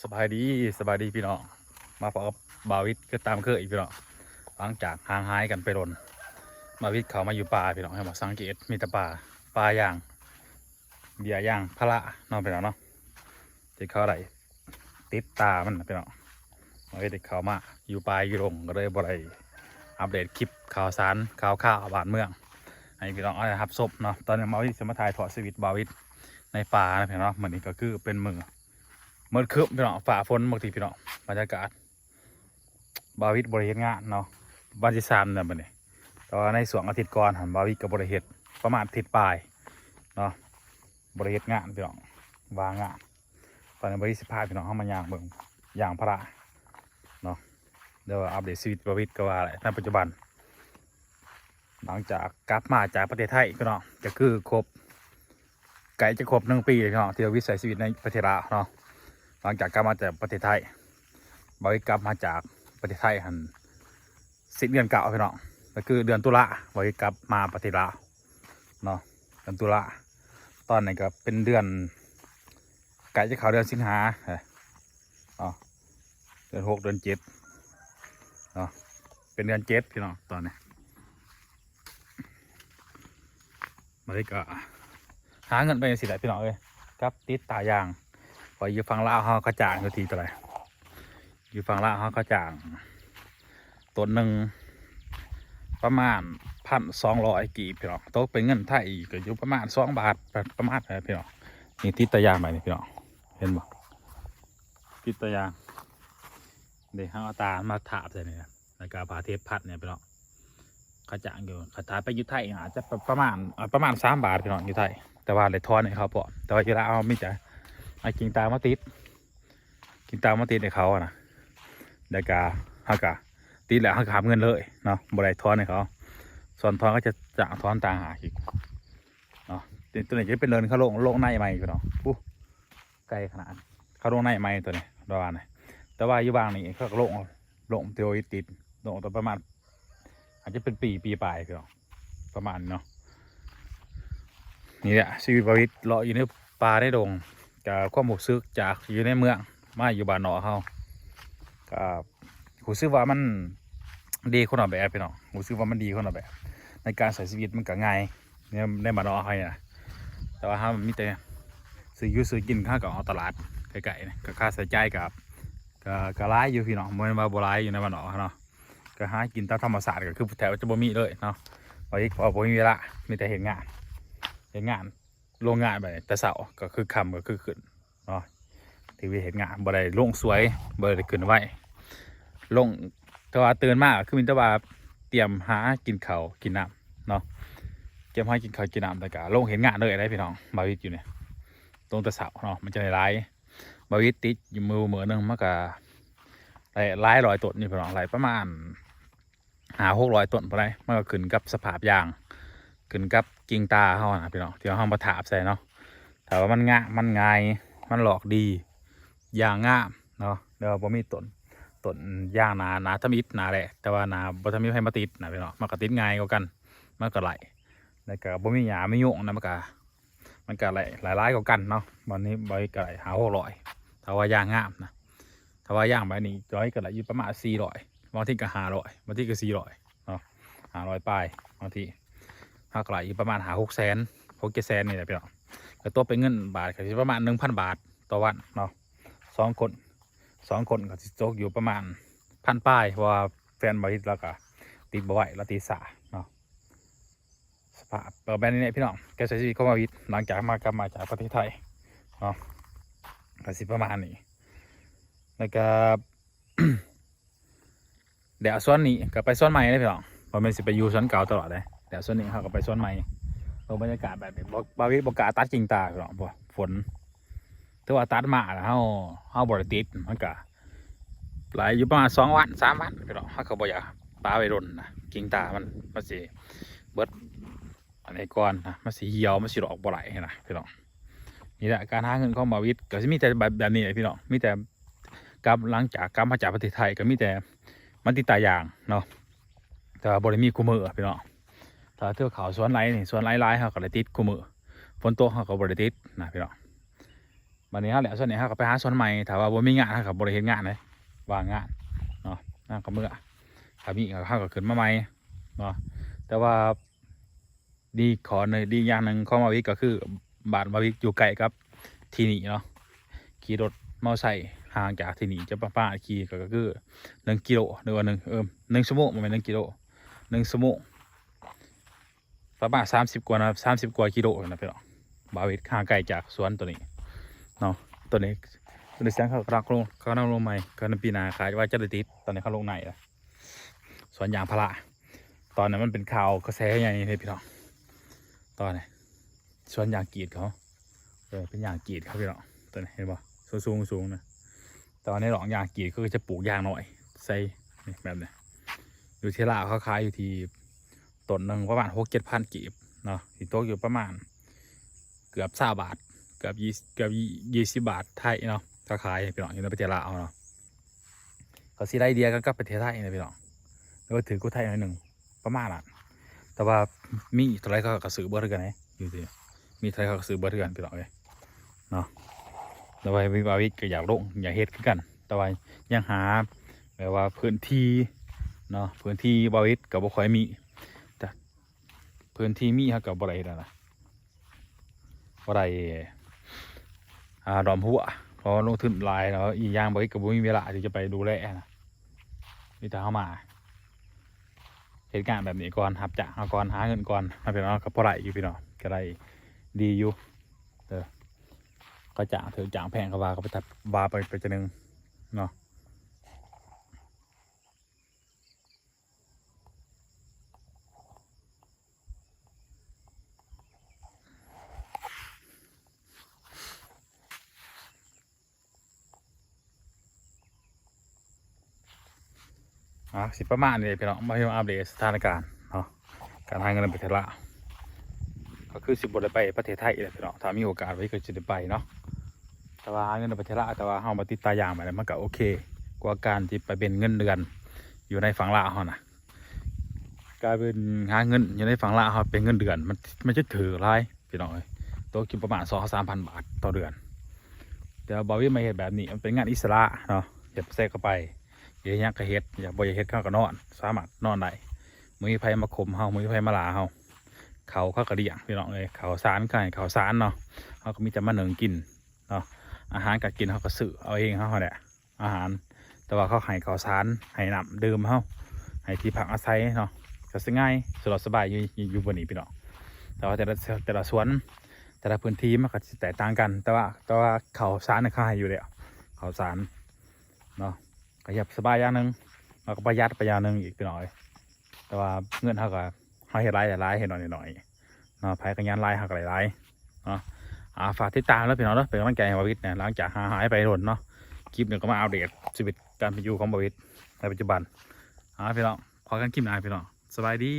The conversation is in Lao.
ສະບາຍດີ ສະບາຍດີພີ່ນ້ອງ ມາພໍ້ກັບບ່າວວິດຄືຕາມເຄີຍອີກພີ່ນ້ອງ. ຫຼັງຈາກຫ່າງຫາຍກັນໄປດົນ ບ່າວວິດເຂົ້າມາຢູ່ປ່າພີ່ນ້ອງ. ໃຫ້ມາສັງເກດ ມີແຕ່ປ່າ ປ່າຢາງ ເບ້ຍຢາງພາລາເນາະພີ່ນ້ອງເນາະ ທີ່ເຂົາໄດ້ຕິດຕາມັນນະພີ່ນ້ອງ. ເຮົາເຮັດໃຫ້ເຂົ້າມາຢູ່ປ່າຢູ່ດົງ ກໍເລີຍບໍ່ໄດ້ອັບເດດຄລິບຂ່າວສານຂ່າວຄາວບ້ານເມືອງ ໃຫ້ພີ່ນ້ອງໄດ້ຮັບຊົມເນາະ. ຕອນນີ້ມາວິດຊິມາຖ່າຍທອດຊີວິດບ່າວວິດໃນປ່ານະພີ່ນ້ອງ. ມື້ນີ້ກໍຄືເປັນມື້ມືດຄຶ້ມພີ່ນ້ອງ ຟ້າຝົນປົກກະຕິພີ່ນ້ອງ. ບັນຍາກາດ ບ່າວວິດບໍ່ໄດ້ເຮັດງານເນາະ ວັນທີສາມແລ້ວບັດນີ້ ແຕ່ວ່າໃນຊ່ວງອາທິດກ່ອນຫັ້ນ ບ່າວວິດກໍບໍ່ໄດ້ເຮັດ ປະມານອາທິດປາຍເນາະ ບໍ່ໄດ້ເຮັດງານພີ່ນ້ອງ ວ່າງງານ. ຕອນນີ້ບ່າວວິດຊິພາພີ່ນ້ອງເຮົາມາຍ່າງເບິ່ງຢາງພາລາເນາະ ແລ້ວອັບເດດຊີວິດບ່າວວິດກໍວ່າແຫຼະ ໃນປັດຈຸບັນ. ຫຼັງຈາກກັບມາຈາກປະເທດໄທພີ່ນ້ອງ ກໍຄືຄົບ ໃກ້ຈະຄົບໜຶ່ງປີແລ້ວພີ່ນ້ອງ ທີ່ວ່າວິດໃຊ້ຊີວິດໃນປະເທດລາວເນາະ. ຫຼັງຈາກກັບມາຈາກປະເທດໄທ ບ່າວວິດກັບມາຈາກປະເທດໄທຫັ້ນ ສິ້ນເດືອນເກົ້າພີ່ນ້ອງ ກໍຄືເດືອນຕຸລາ ບ່າວວິດກັບມາປະເທດລາວເນາະ ເດືອນຕຸລາ. ຕອນນີ້ກໍເປັນເດືອນ ໃກ້ຈະເຂົ້າເດືອນສິງຫາເນາະ ເດືອນຫົກ ເດືອນເຈັດເນາະ ເປັນເດືອນເຈັດພີ່ນ້ອງຕອນນີ້. ບາດນີ້ກໍຫາເງິນໄປຈັ່ງຊີ້ແຫຼະພີ່ນ້ອງເອີຍ ກັບຕິດຕາຢາງ. ເພາະຢູ່ຝັ່ງລາວເຮົາ ເຂົາຈ້າງຢູ່ທີ່ເທົ່າໃດ? ຢູ່ຝັ່ງລາວເຮົາ ເຂົາຈ້າງຕົ້ນໜຶ່ງປະມານພັນສອງຮ້ອຍກີບພີ່ນ້ອງ ຕົກເປັນເງິນໄທກໍຢູ່ປະມານສອງບາດ ປະມານນັ້ນແຫຼະພີ່ນ້ອງ. ນີ້ຕິດຕາຢາງໄປນີ້ພີ່ນ້ອງ ເຫັນບໍ່? ຕິດຕາຢາງ ເດ້ ເຮົາເອົາຕາມາທາບໃສ່ນີ້ນະ ແລ້ວກໍຜ້າເທບພັນນີ້ພີ່ນ້ອງ. ເຂົາຈ້າງຢູ່ ຄັນຖ້າໄປຢູ່ໄທອາດຈະປະມານ ປະມານສາມບາດພີ່ນ້ອງ ຢູ່ໄທ ແຕ່ວ່າໄດ້ທອນໃຫ້ເຂົາພ້ອມ. ແຕ່ວ່າຢູ່ລາວເຮົາມີແຕ່ເອົາກິ່ງຕາມາຕິດ ກິ່ງຕາມາຕິດໃຫ້ເຂົານະ ແລ້ວກໍເຮົາກໍຕິດແລ້ວເຮົາກໍຮັບເງິນເລີຍເນາະ ບໍ່ໄດ້ທອນໃຫ້ເຂົາ. ສ່ວນທອນເຂົາຈະຈ້າງທອນຕ່າງຫາກອີກເນາະ. ຕົວນີ້ຈະເປັນເດີ່ນເຂົາລົງ ລົງໃນໃໝ່ພີ່ນ້ອງ ປູ້ ໄກຂະໜາດ ເຂົາລົງໃນໃໝ່ຕົວນີ້ ລະຫວ່າງນີ້. ແຕ່ວ່າຢູ່ບ້ານນີ້ເຂົາກໍລົງ ລົງທີ່ໂອອິດຕິດ ລົງຕົວປະມານ ອາດຈະເປັນປີ ປີປາຍພີ່ນ້ອງ ປະມານນີ້ເນາະ. ນີ້ແຫຼະຊີວິດບ່າວວິດເລາະຢູ່ໃນປ່າໃນດົງ ຈາກຄວາມຮູ້ສຶກຈາກຢູ່ໃນເມືອງມາຢູ່ບ້ານນອກເຮົາ ກໍຮູ້ສຶກວ່າມັນດີຄົນລະແບບພີ່ນ້ອງ ຮູ້ສຶກວ່າມັນດີຄົນລະແບບ. ໃນການໃຊ້ຊີວິດມັນກໍງ່າຍ ໃນ ໃນບ້ານນອກເຮົານີ້ນະ ແຕ່ວ່າເຮົາມີແຕ່ຊື້ຢູ່ຊື້ກິນ ເຮົາກໍອອກຕະຫຼາດໃກ້ໆນີ້ ກໍຄ່າໃຊ້ຈ່າຍກໍ ກໍ ກໍຫຼາຍຢູ່ພີ່ນ້ອງ ບໍ່ແມ່ນວ່າບໍ່ຫຼາຍຢູ່ໃນບ້ານນອກເຮົາເນາະ. ກໍຫາກິນຕາມທຳມະຊາດ ກໍຄືແທບຈະບໍ່ມີເລີຍເນາະ ເພາະວ່າບໍ່ມີເວລາ ມີແຕ່ເຮັດງານ ເຮັດງານ ລົງງານໄປແຕ່ເຊົ້າ ກໍຄືຄ່ຳກໍຄືຂຶ້ນເນາະ ທີ່ເຮັດງານ ບໍ່ໄດ້ລົງສວຍ ບໍ່ໄດ້ຂຶ້ນໄວ ລົງ ແຕ່ວ່າຕື່ນມາກໍຄືມີແຕ່ວ່າຕຽມຫາກິນເຂົ້າກິນນ້ຳເນາະ ຕຽມຫາກິນເຂົ້າກິນນ້ຳ ແລ້ວກໍລົງເຮັດງານເລີຍໄດ໋ພີ່ນ້ອງ. ບ່າວວິດຢູ່ນີ້ ລົງແຕ່ເຊົ້າເນາະ ມັນຈະໄດ້ຫຼາຍ ບ່າວວິດຕິດຢູ່ມື້ ມື້ໜຶ່ງມັນກໍໄດ້ຫຼາຍຮ້ອຍຕົ້ນຢູ່ພີ່ນ້ອງ ໄດ້ປະມານຫ້າຫົກຮ້ອຍຕົ້ນພຸ້ນໃດ໋. ມັນກໍຂຶ້ນກັບສະພາບຢາງ ຂຶ້ນກັບກິ່ງຕາເຮົານະພີ່ນ້ອງ ທີ່ເຮົາມາທາບໃສ່ເນາະ. ຖ້າວ່າມັນງາມ ມັນງ່າຍ ມັນຫຼອກດີ ຢາງງາມເນາະ ແລ້ວບໍ່ມີຕົ້ນ ຕົ້ນຢາງໜາ ໜາທຳອິດ ໜາແຫຼະ ແຕ່ວ່າໜາບໍ່ທັນມີໃຜມາຕິດນະພີ່ນ້ອງ ມັນກໍຕິດງ່າຍກວ່າກັນ ມັນກໍໄຫຼ ແລ້ວກໍບໍ່ມີຫຍ້າມີຍຸງນະ ມັນກໍ ມັນກໍໄດ້ຫຼາຍໆກວ່າກັນເນາະ. ບາດນີ້ບ່າວວິດກໍໄດ້ຫ້າຫົກຮ້ອຍ ຖ້າວ່າຢາງງາມນະ ຖ້າວ່າຢາງແບບນີ້ ບ່າວວິດກໍໄດ້ຢູ່ປະມານສີ່ຮ້ອຍ ບາງທີກໍຫ້າຮ້ອຍ ບາງທີກໍສີ່ຮ້ອຍເນາະ ຫ້າຮ້ອຍປາຍ. ບາງທີເຮົາກໍໄດ້ຢູ່ປະມານຫ້າຫົກແສນ ຫົກເຈັດແສນນີ້ແຫຼະພີ່ນ້ອງ ກໍຕົກເປັນເງິນບາດກໍຊິປະມານໜຶ່ງພັນບາດຕໍ່ວັນເນາະ. ສອງຄົນ ສອງຄົນກໍຊິຕົກຢູ່ປະມານພັນປາຍ ເພາະວ່າແຟນບ່າວວິດລາວກໍຕິດບໍ່ໄຫວ ລາວຕິດຊາເນາະ. ສະພາບກໍແບບນີ້ແຫຼະພີ່ນ້ອງ ການໃຊ້ຊີວິດຂອງບ່າວວິດ ຫຼັງຈາກມາ ກັບມາຈາກປະເທດໄທເນາະ ກໍຊິປະມານນີ້. ແລ້ວກໍ ແລ້ວສວນນີ້ກໍໄປສວນໃໝ່ເດ້ພີ່ນ້ອງ ບໍ່ແມ່ນຊິໄປຢູ່ສວນເກົ່າຕະຫຼອດເດ້. ແລ້ວສວນນີ້ເຮົາກໍໄປສວນໃໝ່ ເບິ່ງບັນຍາກາດແບບນີ້ ບ່າວວິດບໍ່ກ້າຕັດກິ່ງຕາພີ່ນ້ອງ ຝົນ ຖືວ່າຕັດມາແລ້ວເຮົາ ເຮົາບໍ່ໄດ້ຕິດ ມັນກະຫຼາຍຢູ່ປະມານສອງວັນ ສາມວັນພີ່ນ້ອງ ເຮົາກໍບໍ່ຢາກປະໄວ້ດົນນະ ກິ່ງຕາມັນ ມັນຊິເບິດອັນນີ້ກ່ອນນະ ມັນຊິຫ່ຽວ ມັນຊິອອກບໍ່ໄດ້ນະພີ່ນ້ອງ. ນີ້ແຫຼະການຫາເງິນຂອງບ່າວວິດ ກໍຊິມີແຕ່ແບບ ແບບນີ້ແຫຼະພີ່ນ້ອງ ມີແຕ່ກັບ ຫຼັງຈາກກັບມາຈາກປະເທດໄທ ກໍມີແຕ່ມາຕິດຕາຢາງເນາະ ແຕ່ວ່າບໍ່ໄດ້ມີຄູ່ມື້ພີ່ນ້ອງ. ຖ້າເທື່ອເຂົ້າສວນໄຫຼນີ້ ສວນໄຫຼຫຼາຍ ເຮົາກໍໄດ້ຕິດຄູ່ມື້ ຝົນຕົກເຮົາກໍບໍ່ໄດ້ຕິດນະພີ່ນ້ອງ. ບັດນີ້ເຮົາແລ້ວສ່ວນນີ້ ເຮົາກໍໄປຫາສວນໃໝ່. ຖ້າວ່າບໍ່ມີງານ ເຮົາກໍບໍ່ໄດ້ເຮັດງານເດ້ ວ່າງງານເນາະ ເຮົາກໍເມືອ. ຖ້າມີ ເຮົາກໍຂຶ້ນມາໃໝ່ເນາະ. ແຕ່ວ່າດີ ຂໍ້ໜຶ່ງ ດີຢ່າງໜຶ່ງຂອງບ່າວວິດກໍຄື ບ້ານບ່າວວິດຢູ່ໃກ້ກັບທີ່ນີ້ເນາະ. ຂີ່ລົດມໍໄຊຫ່າງຈາກທີ່ນີ້ຈະປະມານ ຂີ່ກໍຄືໜຶ່ງກິໂລ ຫຼືວ່າໜຶ່ງ ເອີ ໜຶ່ງຊົ່ວໂມງ ບໍ່ແມ່ນໜຶ່ງກິໂລ ໜຶ່ງຊົ່ວໂມງ ປະມານສາມສິບກວ່ານະ ສາມສິບກວ່າກິໂລນະພີ່ນ້ອງ. ບ່າວວິດຫ່າງໄກຈາກສວນໂຕນີ້ເນາະ. ໂຕນີ້ ໂຕນີ້ແສງເຂົາກຳລັງລົງ ກຳລັງລົງໃໝ່ ກຳລັງປີໜ້າ ຄາດວ່າຈະໄດ້ຕິດ. ຕອນນີ້ເຂົາລົງໃນລະ ສວນຢາງພາລາ. ຕອນນັ້ນມັນເປັນຂ່າວກະແສໃຫຍ່ເດ້ພີ່ນ້ອງ. ຕອນນີ້ສວນຢາງກຣີດເຂົາ ເອີ ເປັນຢາງກຣີດເຂົາພີ່ນ້ອງ. ໂຕນີ້ເຫັນບໍ່ ສູງໆນະ. ແຕ່ວ່າໃນດອກຢາງກຣີດເຂົາກໍຈະປູກຢາງນ້ອຍໃສ່ ນີ້ ແບບນີ້. ຢູ່ທີ່ລາວເຂົາຂາຍຢູ່ທີ່ຕົ້ນໜຶ່ງປະມານຫົກເຈັດພັນກີບເນາະ ຊິຕົກຢູ່ປະມານເກືອບຊາວບາດ ເກືອບ ເກືອບຍີ່ສິບບາດໄທເນາະ. ເຂົາຂາຍພີ່ນ້ອງ ຢູ່ໃນປະເທດລາວເຮົາເນາະ ກໍຊິໄລ່ເລ່ຍກັນກັບປະເທດໄທນະພີ່ນ້ອງ ຫຼືວ່າຖືກກວ່າໄທໜ້ອຍໜຶ່ງ ປະມານນັ້ນ. ແຕ່ວ່າມີເທົ່າໃດເຂົາກໍຊື້ເບິດຄືກັນເດ້ ຢູ່ທີ່ ມີເທົ່າໃດເຂົາກໍຊື້ເບິດຄືກັນພີ່ນ້ອງເອີຍເນາະ. ແຕ່ວ່າບ່າວວິດກໍຢາກລົງ ຢາກເຮັດຄືກັນ ແຕ່ວ່າຍັງຫາແບບວ່າພື້ນທີ່ເນາະ ພື້ນທີ່ບ່າວວິດກໍບໍ່ຄ່ອຍມີ ແຕ່ພື້ນທີ່ມີເຮົາກໍບໍ່ໄດ້ເຮັດຫັ້ນນະ ບໍ່ໄດ້ ອ່າ ດອມຫົວ ເພາະວ່າລົງທຶນຫຼາຍ ແລ້ວອີກຢ່າງບ່າວວິດກໍບໍ່ມີເວລາທີ່ຈະໄປດູແລນະ. ມີແຕ່ເຮົາມາເຮັດງານແບບນີ້ກ່ອນ ຮັບຈ້າງເຮົາກ່ອນ ຫາເງິນກ່ອນນະພີ່ນ້ອງ ກໍພໍໄດ້ຢູ່ພີ່ນ້ອງ ກໍໄດ້ດີຢູ່. ເອີ ກໍຈ້າງຖືກຈ້າງແພງກໍວ່າ ກໍໄປ ວ່າໄປ ໄປຈັ່ງໜຶ່ງເນາະ. ອ່າ ຊິປະມານນີ້ພີ່ນ້ອງ ມາອັບເດດສະຖານະການເນາະ ການຫາເງິນໃນປະເທດລາວ. ກໍຄືຊິບໍ່ໄດ້ໄປປະເທດໄທແລ້ວພີ່ນ້ອງ ຖ້າມີໂອກາດໄວ້ກໍຊິໄດ້ໄປເນາະ. ແຕ່ວ່າຫາເງິນໃນປະເທດລາວ ແຕ່ວ່າເຮົາມາຕິດຕາຢາງໄປແລ້ວ ມັນກໍໂອເຄກວ່າການທີ່ໄປເປັນເງິນເດືອນຢູ່ໃນຝັ່ງລາວເຮົານະ. ກາຍເປັນຫາເງິນຢູ່ໃນຝັ່ງລາວເຮົາເປັນເງິນເດືອນ ມັນ ມັນຈະຖືກຫຼາຍພີ່ນ້ອງເອີຍ ຕົກຢູ່ປະມານສອງສາມພັນບາດຕໍ່ເດືອນ. ແຕ່ວ່າບ່າວວິດມາເຮັດແບບນີ້ ມັນເປັນງານອິດສະຫຼະເນາະ ຢາກໄປໃສກໍໄປ ຢາກເຮັດຫຍັງກໍເຮັດ ຢາກ ບໍ່ຢາກເຮັດເຮົາກໍນອນ ສາມາດນອນໄດ້ ບໍ່ມີໃຜມາຂົ່ມເຮົາ ບໍ່ມີໃຜມາລ່າເຮົາ. ເຂົາ ເຂົາກໍລ້ຽງພີ່ນ້ອງເອີຍ ເຂົ້າສານກໍໃຫ້ເຂົ້າສານເນາະ ເຮົາກໍມີແຕ່ມາໜຶ້ງກິນເນາະ. ອາຫານການກິນເຮົາກໍຊື້ເອົາເອງເຮົາຫັ້ນແຫຼະ ອາຫານ ແຕ່ວ່າເຂົາໃຫ້ເຂົ້າສານ ໃຫ້ນ້ຳດື່ມເຮົາ ໃຫ້ທີ່ພັກອາໄສເນາະ ກໍສະຫງ່າຍສະດວກສະບາຍຢູ່ ຢູ່ ຢູ່ບ່ອນນີ້ພີ່ນ້ອງ. ແຕ່ວ່າແຕ່ລະ ແຕ່ລະສວນ ແຕ່ລະພື້ນທີ່ມັນກໍຊິແຕກຕ່າງກັນ ແຕ່ວ່າ ແຕ່ວ່າເຂົ້າສານເຂົາໃຫ້ຢູ່ແລ້ວ ເຂົ້າສານເນາະ ກໍຢາກສະບາຍຢ່າງໜຶ່ງ ແລ້ວກໍປະຢັດໄປຢ່າງໜຶ່ງອີກພີ່ນ້ອງເອີຍ. ແຕ່ວ່າເງິນເຮົາກໍ ເຮົາເຮັດຫຼາຍໄດ້ຫຼາຍ ເຮັດໜ້ອຍໄດ້ໜ້ອຍເນາະ ໃຜຂະຫຍັນຫຼາຍເຮົາກໍໄດ້ຫຼາຍເນາະ. ອ່າ ຝາກຕິດຕາມເດີພີ່ນ້ອງເດີ ເປັນກຳລັງໃຈໃຫ້ບ່າວວິດແດ່ ຫຼັງຈາກຫ່າງຫາຍໄປດົນເນາະ ຄລິບນີ້ກໍມາອັບເດດຊີວິດການເປັນຢູ່ຂອງບ່າວວິດໃນປັດຈຸບັນ. ອ່າ ພີ່ນ້ອງ ພໍ້ກັນຄລິບໜ້າພີ່ນ້ອງ ສະບາຍດີ.